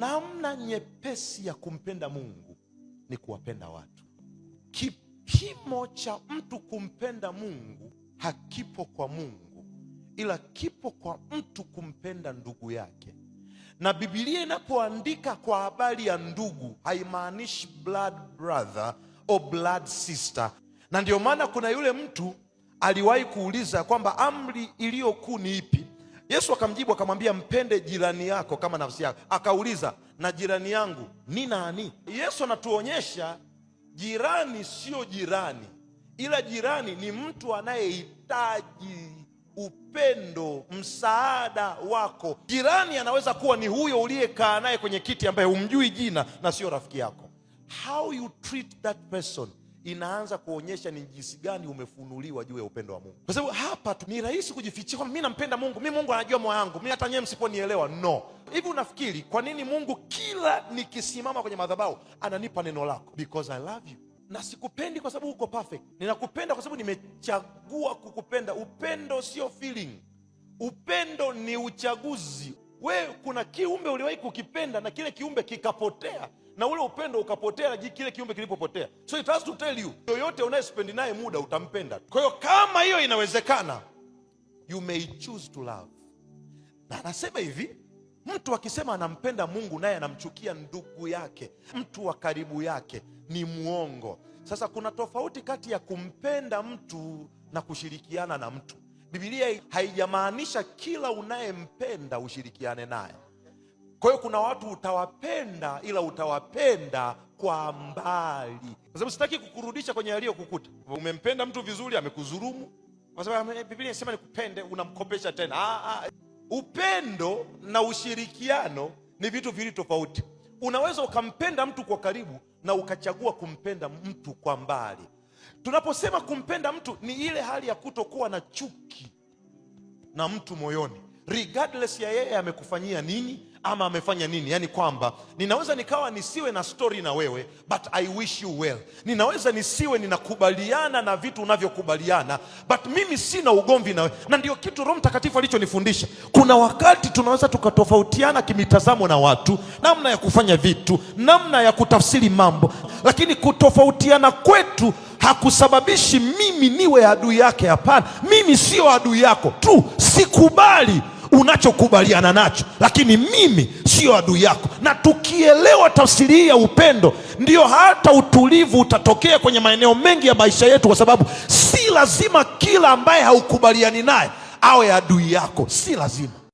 Namna nyepesi ya kumpenda Mungu ni kuwapenda watu. Kipimo cha mtu kumpenda Mungu hakipo kwa Mungu, ila kipo kwa mtu kumpenda ndugu yake. Na Biblia inapoandika kwa habari ya ndugu haimaanishi blood brother or blood sister. Na ndio maana kuna yule mtu aliwahi kuuliza kwamba amri iliyo kuu ni ipi? Yesu akamjibu akamwambia, mpende jirani yako kama nafsi yako. Akauliza, na jirani yangu ni nani? Yesu anatuonyesha jirani sio jirani, ila jirani ni mtu anayehitaji upendo, msaada wako. Jirani anaweza kuwa ni huyo uliyekaa naye kwenye kiti ambaye humjui jina na sio rafiki yako. How you treat that person inaanza kuonyesha ni jinsi gani umefunuliwa juu ya upendo wa Mungu, kwa sababu hapa tu ni rahisi kujifichia kwamba mimi nampenda Mungu, mimi Mungu anajua moyo wangu, mimi hata nyewe msiponielewa. No, hivi unafikiri kwa nini Mungu kila nikisimama kwenye madhabahu ananipa neno lako? Because I love you. Na sikupendi kwa sababu uko perfect, ninakupenda kwa sababu nimechagua kukupenda. Upendo sio feeling, upendo ni uchaguzi. We, kuna kiumbe uliwahi kukipenda na kile kiumbe kikapotea na ule upendo ukapotea na kile kiumbe kilipopotea. So it has to tell you, yoyote unayespend naye muda utampenda. Kwa hiyo kama hiyo inawezekana, you may choose to love. Na anasema hivi, mtu akisema anampenda Mungu naye anamchukia ndugu yake, mtu wa karibu yake, ni mwongo. Sasa kuna tofauti kati ya kumpenda mtu na kushirikiana na mtu. Biblia haijamaanisha kila unayempenda ushirikiane naye. Kwa hiyo kuna watu utawapenda, ila utawapenda kwa mbali, kwa sababu sitaki kukurudisha kwenye yaliyokukuta. Umempenda mtu vizuri, amekudhulumu, kwa sababu Biblia inasema nikupende, unamkopesha tena. Ah, ah. Upendo na ushirikiano ni vitu viwili tofauti. Unaweza ukampenda mtu kwa karibu na ukachagua kumpenda mtu kwa mbali. Tunaposema kumpenda mtu ni ile hali ya kutokuwa na chuki na mtu moyoni, regardless ya yeye amekufanyia nini ama amefanya nini. Yani kwamba ninaweza nikawa nisiwe na story na wewe, but I wish you well. Ninaweza nisiwe ninakubaliana na vitu unavyokubaliana, but mimi sina ugomvi na wewe. Na ndio kitu Roho Mtakatifu alichonifundisha. Kuna wakati tunaweza tukatofautiana kimitazamo na watu, namna ya kufanya vitu, namna ya kutafsiri mambo, lakini kutofautiana kwetu hakusababishi mimi niwe adui yake. Hapana, mimi sio adui yako tu, sikubali unachokubaliana nacho, lakini mimi sio adui yako. Na tukielewa tafsiri hii ya upendo, ndio hata utulivu utatokea kwenye maeneo mengi ya maisha yetu, kwa sababu si lazima kila ambaye haukubaliani naye awe adui yako, si lazima.